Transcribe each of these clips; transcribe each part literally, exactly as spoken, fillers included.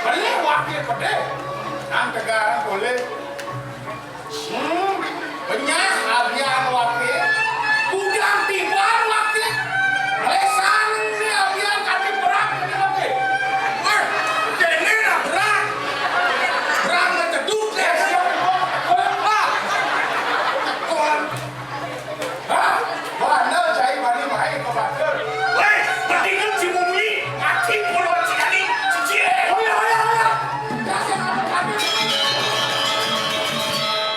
Pelih wakil pedih. Nang tegaran polih. Hmm, benyah abian wakil. Kudang tiban wakil. Melesan ni abian kaki berat ni wakil. Weh, dene lah berat. Berat ngejeduk deh. Siap, Bang. Wah. Tekon. Hah? Bana cai bani mai ka batur. Weh, mendingan si Bumi mati puluhan sekali. Cici. Oya, oya, oya. Kasih apa tadi?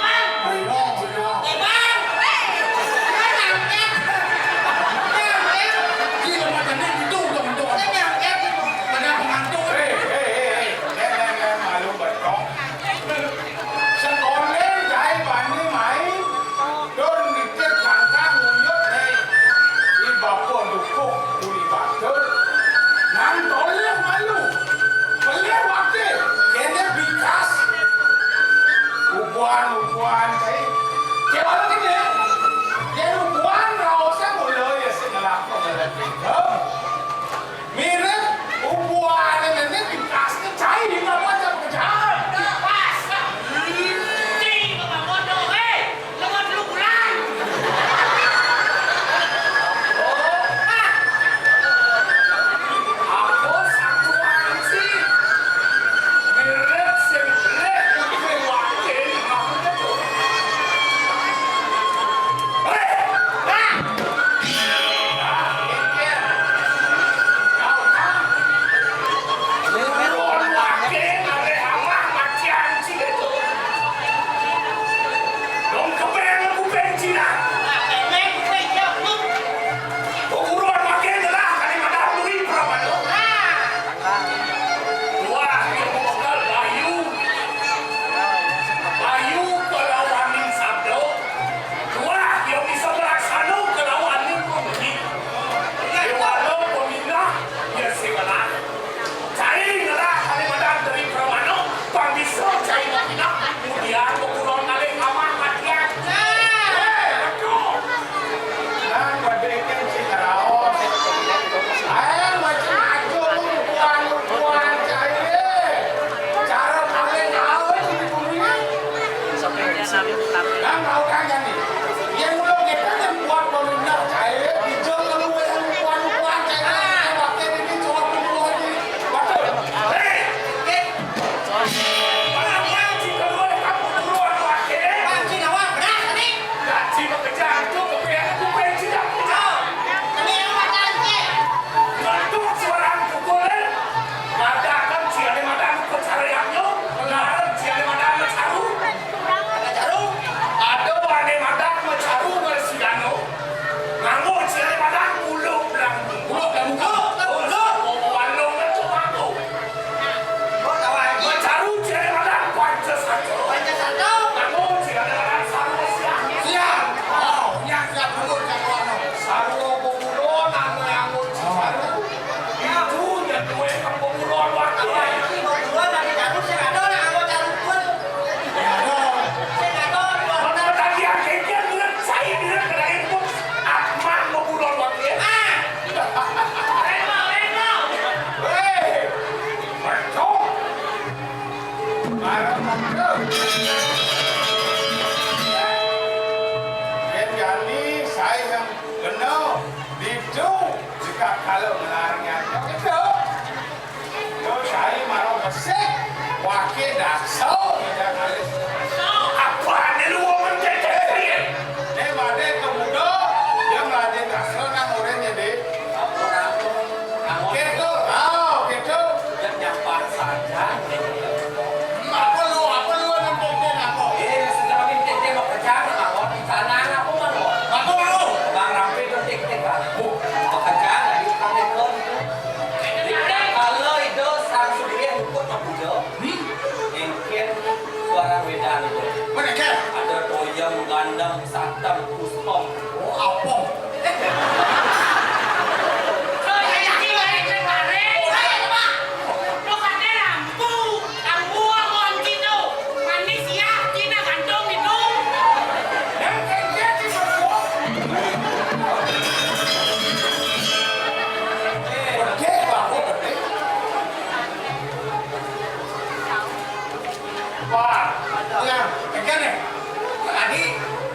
Bang. Oya, oya. Eh, Bang. Eh, Bang, nyangkut. Nyangkut. Gila, matanya gitu, dong, dong. Saya nyangkut. Pada pengantuk. Hei, hei, hei, hei. Neng, neng, neng, malu betul. Sekonden cai bani mai, tur nitih kangkang nguyut, hei. I bapa dukuh uli batur. Nang toleh malu. Pelih wakil, kene bikas. Ubuan, ubuan, cai. Cai walau kene. Yen ubuan raosnya mula ya sing ngelakon ngelakon. Mirip ubuane nene dikasne cai, napa aja pekerjaan. Pas. Cing, Bapak Mondok, hei, lewat lu bulan. Oh. Ah. Aku satuan sih. Mirip sing lek kuwi wae, aku tuh. Hei. Ah. Tuah, ya, bakal bayu. Bayu kelawaning sabda. Tuah, ya, bisa melaksana kelawaning pembudi. Dewala pemindah, ya, sewelah. Cai ngelah kali madan dari pramana, pang bisa cai makinah, kemudian bekulon ngalih amah matian. Hei, betul. Nang bedeken cai raos. Ae macem aja lu kuan-kuan cai. Cara paling awet di bumi. Nang kau kan jadi. Yang ulo kita kan buat pemindah cai, hijau kalau yang kuan-kuan cai. Pakai ini cuma puluh aja. Betul. Hei. Hei. Mana yang cai keluar kamu duluan pakai? Bang, cai awak berat tadi. Gaji bekerja itu kepengen kuping tidak punya. Ini yang makan cai. Bantu suara pukul, eh. Madakan cai ada madan pencariannya, ngarep cai ada madan mecaru. Mecaru? Ada ane madan mecaru ngeresidano. Nganggo cai ada madan bulu belang. Bulu belang. Bulu. Bulu. Bulu. Bulu. Mecaru cai ada madan panca sato. Panca sato. Nganggo cai ada madan sarwa siap. Siap. Oh, nya siap dulu, siap dulu. Sarwa pemulon anu yang nganggo cai sato. Itu nya duwe pemulon wakil. Pemulon dari caru sing ada nak nganggo caru pun. Sing ada. Mana tadi yang kengkeng bilang cai bilang kena impun. Akman pemulon wakil. Ah. Reno, Reno. Hei. Betul. Barang betul. Yen jani saya yang benar. Ditu jika kalau melarangnya. Betul. Yo, cai maro besik, wake daso, tidak kalis. Apa nih lu ngomong cecek, eh? Nih, badai ke muda, dia melatih kasar kan orangnya, deh. Gitu, oh, gitu. Yang nyampar saja. Hmm, apa lu, apa lu nonton apa? Eh, sudah minta dia mau kejar, apa di sana, apa mau? Apa lu? Bang Rampe tuh tik-tik, Bang. Bu, mau kejar, lagi pakai kon. Kalau itu sang sugih nyebut Pak Pujo, hmm? Mungkin suara beda itu. Kéné. Tadi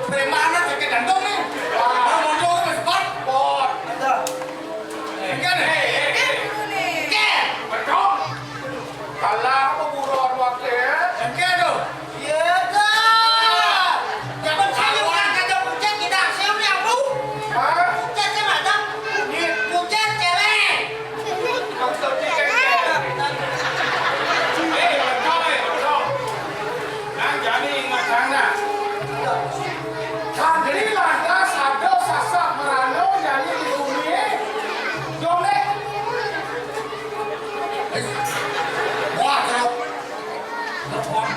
préman kéné gantung nih. Mau mondok wis pot. Pot. Kéné. Kéné. Betul. Kalah apa buruan wakil? Kéné tuh. Iya dah. Jangan saya orang kagak pucat, kita aksi udah aku. Hah? Pucat sih madam. Pucat cewek. Maksudnya kayak gitu. Eh, betul, betul. Nang jani ingat sana. Santri lantas ada Sasak Merana nyanyi di bumi. Jolek. Wah, terus.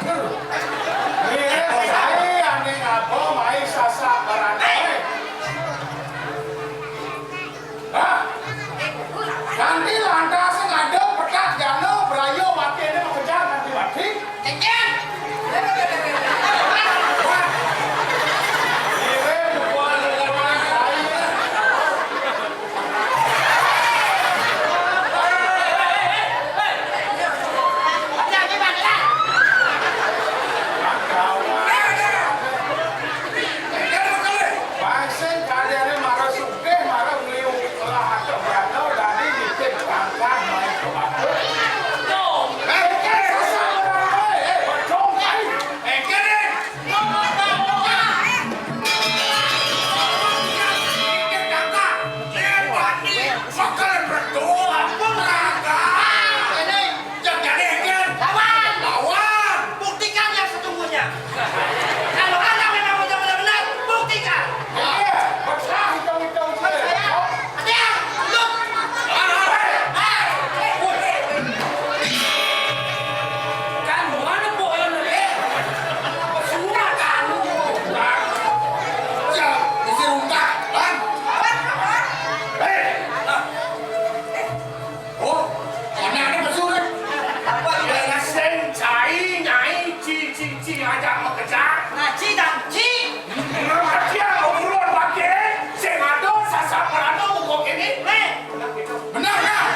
Terus. Iya, saya aneh apa, mai Sasak Merana. Hah? Kanti lantas ngadep petak jana braya mati ini makejang kanti mati. Cécén. Wah. Iwe bukan bukan saya. Bang sing kadéné mara sugih, mara ngliu ngelah ada brana, dadi nitip tangkah main kebatu. Tuh. Eh, eh, sasar, eh, eh, bedong, eh. Eh, kene. Nitip tangkah. Eh, dadi sekel bedong, tangkah. Ini. Jangan, jangan. Lawan. Lawan. Buktikan yang sesungguhnya. Kalau Anda memang benar-benar benar, buktikan. Iya, pecah hitam-hitam. Percaya. Ada yang? Belum. Lawan. Hei. Hei. Kan mana boyon, eh? Pesuruh kamu. Ya, isi rumah, Bang. Hei. Oh, anakné pesu né. Apa tuh? Sing cai nyai ci ci ci ajak makejang. Ngaji dan ci. Ngaji urun waké, sing ada Sasak Merana buka kéné. Nih. Benar, benar.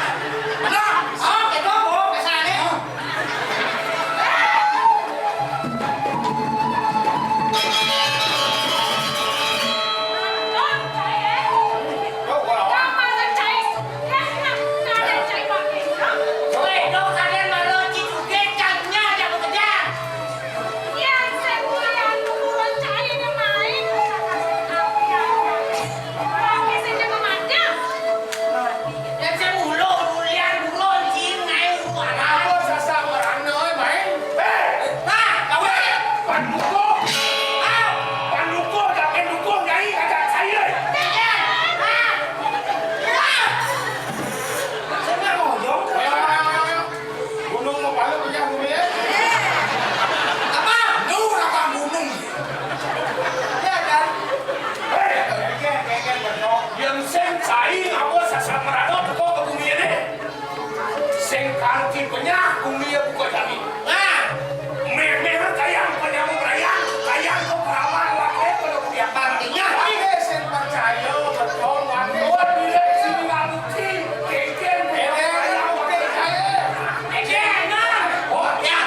Benar. Oh, gitu, Bu, kesannya. Yang sing ulo, ulian, ulo, cing, naik, ulo, anak. Apa Sasak Merana, oi, main? Eh, nah, kawan. Pandukung. Ah. Pandukung, yakin dukung, nyai, ajak saya. Jangan. Ah. Ah. Saya nggak mau, Jong. Ayo, ayo, ayo, ayo. Gunung mau balik punya bumi ya? Apa? Lu apa gunung? Iya kan? Hei, kengkén, kengkén betok. Yang sing cai ngapa Sasak Merana teko ke bumi ini? Sing kanti penyah bumi ya buka jami. Nah, méh-méh kayang penyah berayang, kayang ke perawan wakil pada bumi apa artinya? Ini sing percaya betul, wani. Oh, bila sini nggak bukti, kengkén, kengkén, kayang, kengkén, kengkén. Kengkén, nah. Oh, ya.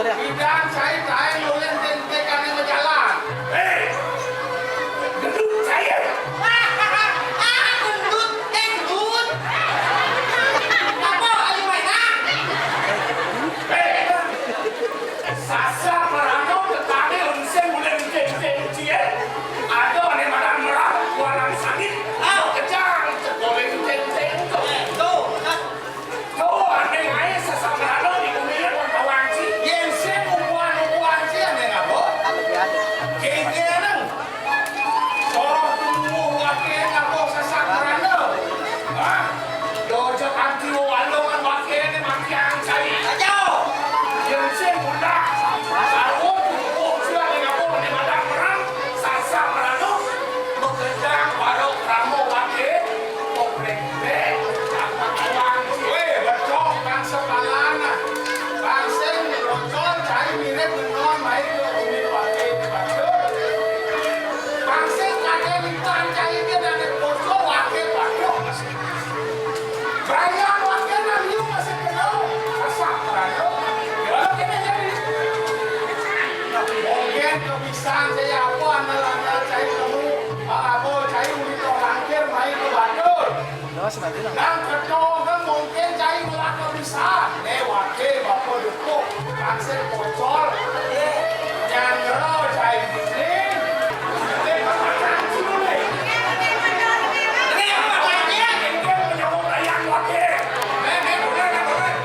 Pidan cai taén ulin téntékané majalan. Héi, gendut cai. Ah, gendut, eh, gendut. Apa, ayo main, ah? Héi, Sasak Merana tetané engsing ulin ténténg cié. Ada ané madan merah, warna sangit. Ah, kejang, cekoling ténténg to. Eh, to, nah. To, ané ngaé Sasak Merana di bumi ya, kawan ci. Yén sing ubuan-ubuan ci ané ngabo. Kéngkén. Soroh tumuwuh waké ngaba Sasak Merana. Hah? Dojo kanti walungan waké né makian cai. Ajo. Yén sing udah. Sarwa tumuwuh sira né ngaba né madan merang Sasak Merana. Makejang baru krama waké. Wéh, becok bangsa Palan. Bang sing nyroncol cai mirip ngenon mai ke uni waké batur. Bang sing kadén iban cai ké dané bocor waké batur. Bayang waké nang yu masih kenal. Sasak Merana. Gimana kéné jadi? Mungkin kebisan cai apa andal-andal cai temu. Bang Abo cai uni tong langkir mai ke batur. Nang keto kan mungkin cai ngelak bisa. Né waké bapa dukuh. Hasil pocol. Nyang ngero cai ini. Né pemakan sulu né. Né pemakan. Mungkin menyebut ayam waké. Né, né, boleh, né, boleh.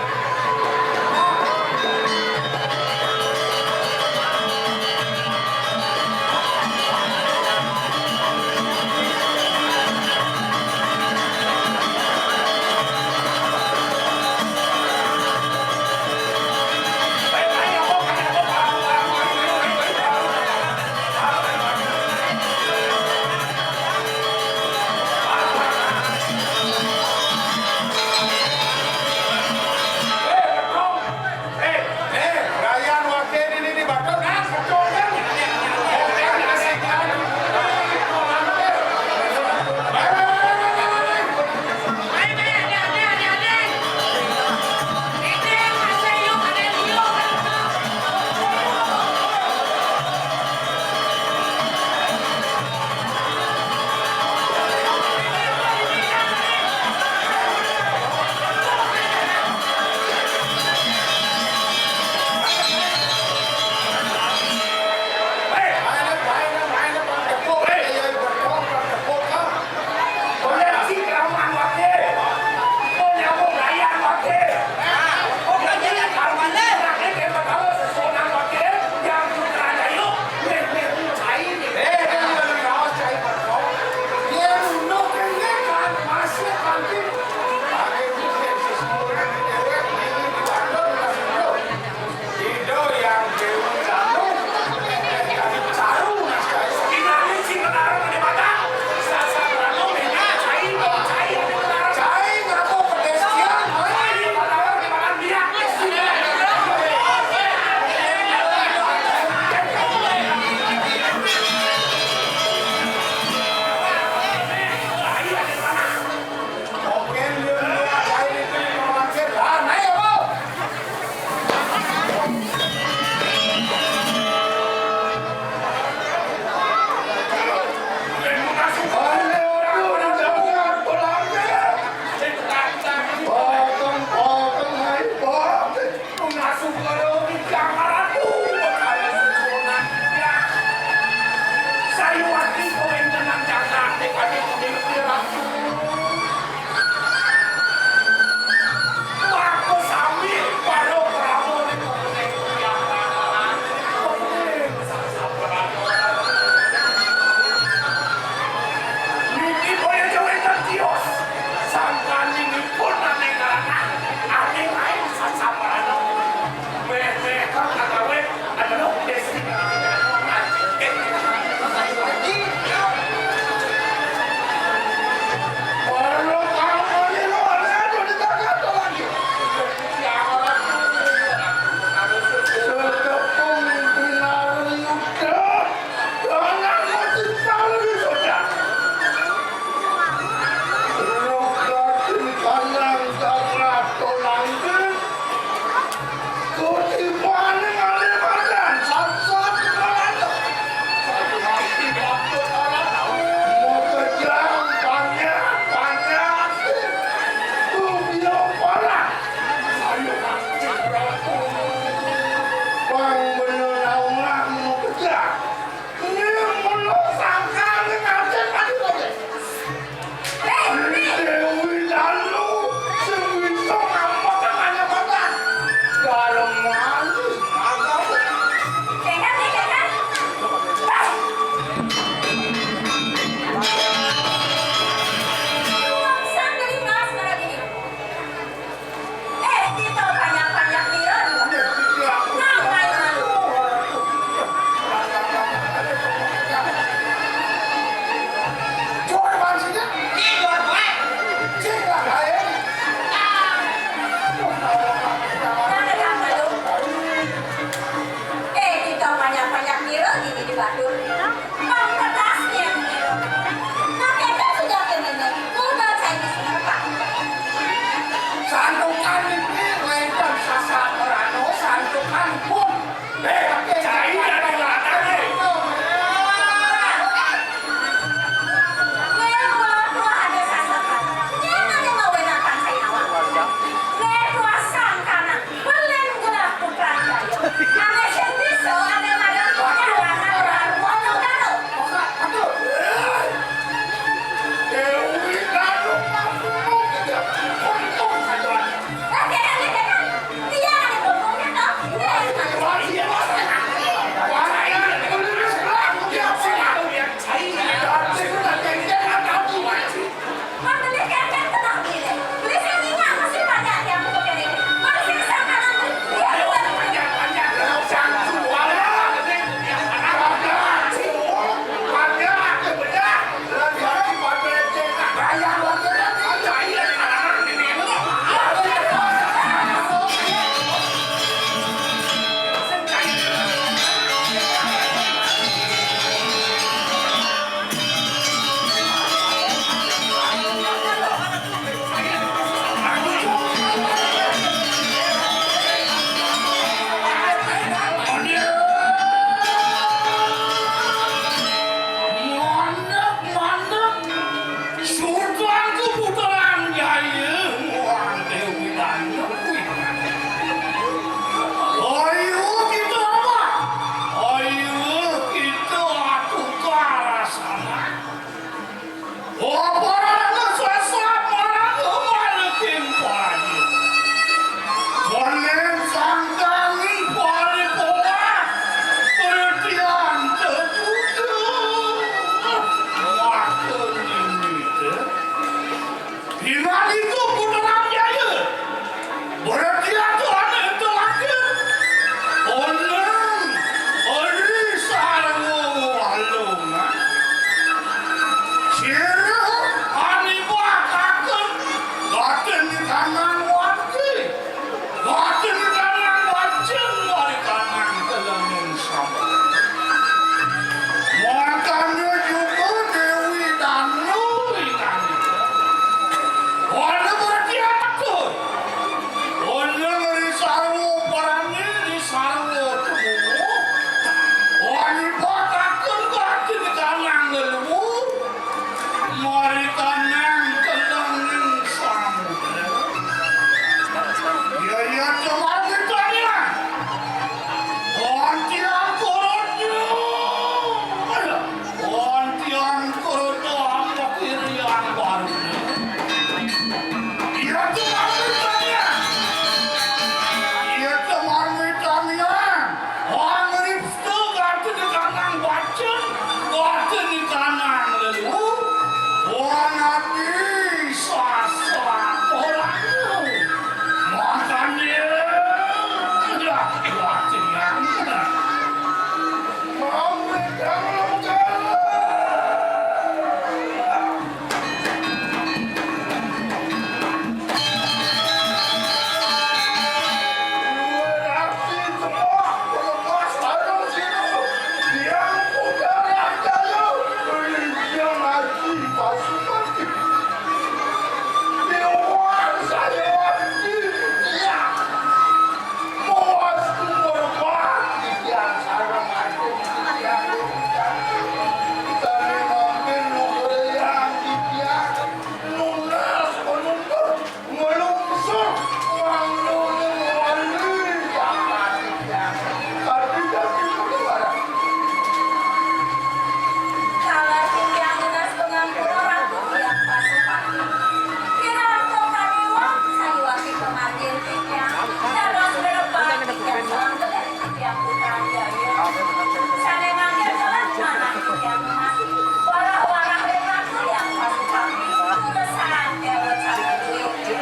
Sané mangke solat manah titiang nunas. Warah-warah ring ratu yang pasupapi. Tumesan dewek sané duwé.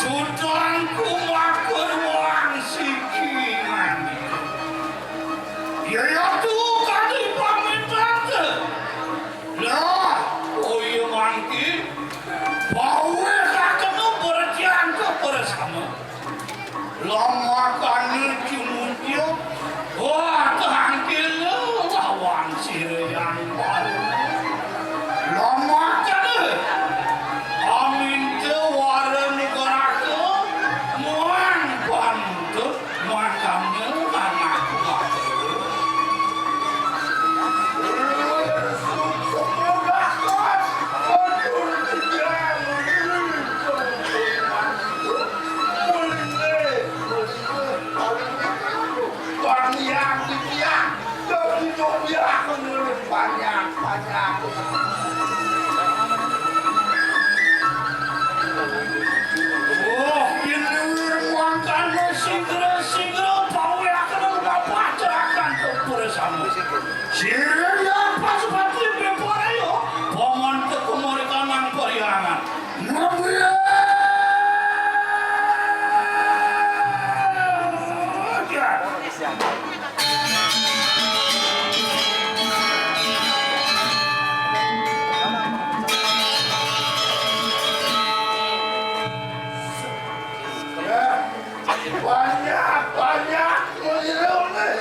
Sutan kumakur wang siki ngandika. Yaitu kadi pamitake. Lah, oh iya mangkin, pawéh kakena berjan kebersama. Lamakane cumuncuk, wah, tangkil lawan sira yang baru. Lamakane, aminta wara nugraka, muang pantut, makane anak baru. Suksma lakon, atur tiang, Panjang titiang, dadi cobiah menurut panjang, panjang. Oh, yen luwir mangkane sigra-sigra pawehaken bapak terakan tempur sami. Sira yang pasupati beporaya, paman tekumarikan nang pariangan. Banyak, banyak, menyeruak.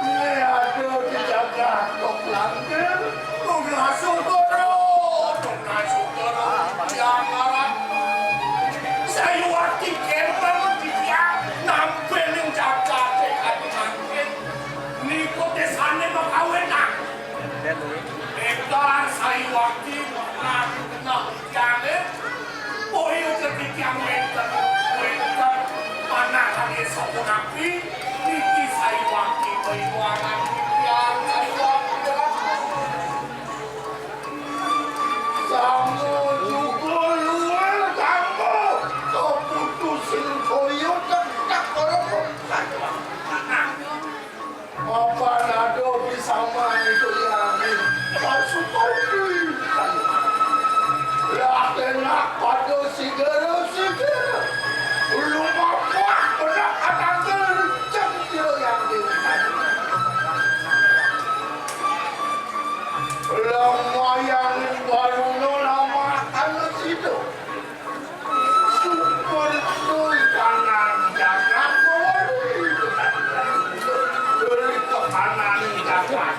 Né ada di jagat kok langkir, tugas utara, tugas utara, yang ngaran Sayuwati kenten titiang nampi ning jagate kadi mangkin. Niku desane makawenan. Énggal Sayuwati menawi kenah titiange. Boya titiang wénten, wénten manahane sapunapi, niki Sayuwati Bayuwangan titiang Sayuwati. Samu juga luwih kanggo keputusin koyo tektek ora kok. Mapan ada pisaman itu yang pasukan. Lah enak pada sigara-sigara. Lu mapan benak atangkel cek kira yang di. Lumayan baru no lama anu situ. Syukur tuh kanan jagat. Beri ke kanan jagat.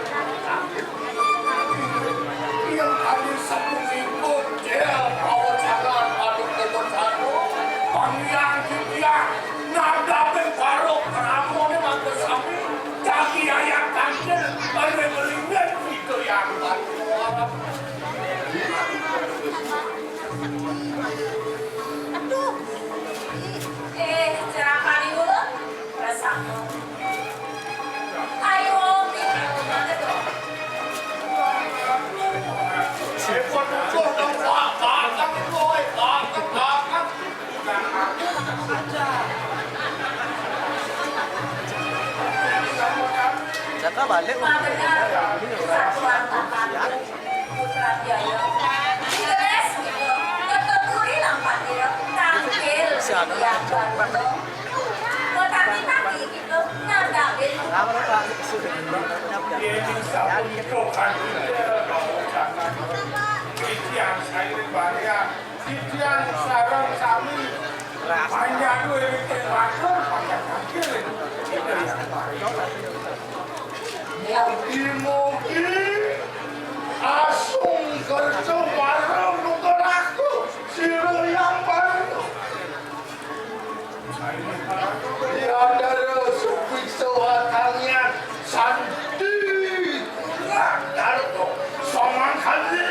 Yang kami sepung ikut, ya, bawa jalan, aduh, ikut satu. Pangian, Kikian, nada, ben, barok, ramone, mangke sami, jagi, ayat, tangkil, beri, beringin, itu yang baru. Aduh. Eh, jerapane ulun. Resah. Ayo, timbul banget dong. Jaka balik. Wah, benar. Satuan Tapanuli. Putra Jaya. Digeles gitu. Ngetuturi lampahnya. Tangkil. Siapa? Ya, Bang. Mau tapi-tapi gitu. Ngadapin. Ini sampun kedokan kita, Bapak Jangan. Titiang sairing barian. Titiang sareng sami. Panjadu ini matur, panjang tangkil ini. Mugi-mugi asung kerja bareng nukaraku sira yang baru. Di antara supiksa watangnya santi kurang darto somang kali.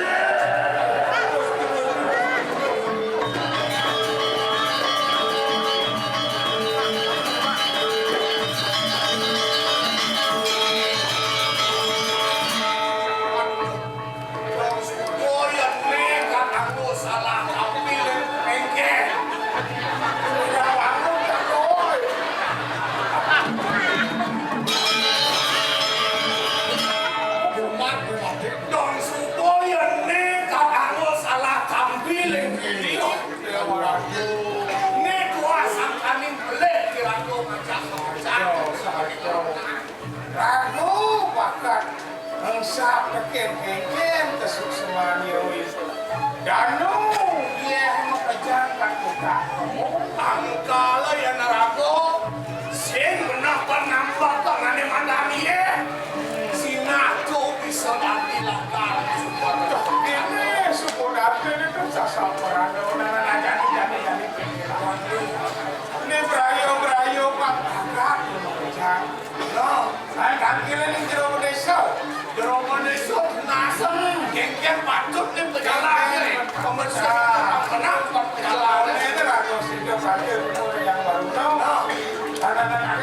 Sap tekén kéngkén kasuksman yeuh. Danu, yéh makejang ka kota. Angkala ya narago, sing benah pan nampak ka ngané mandang yéh. Sinah tuh bisa mati lakar. Ini suku dapin itu sasaperan dengan aja nih, jadi, jadi pikiran. Ini berayo-berayo, Pak. Agak makejang. Nah, saya tangkilin di jero désa. Jero désa nasem, gengger patut di pejalan. Pemirsa, kenapa pejalan? Ini lagu situ, satu yang baru tahu. Anak-anak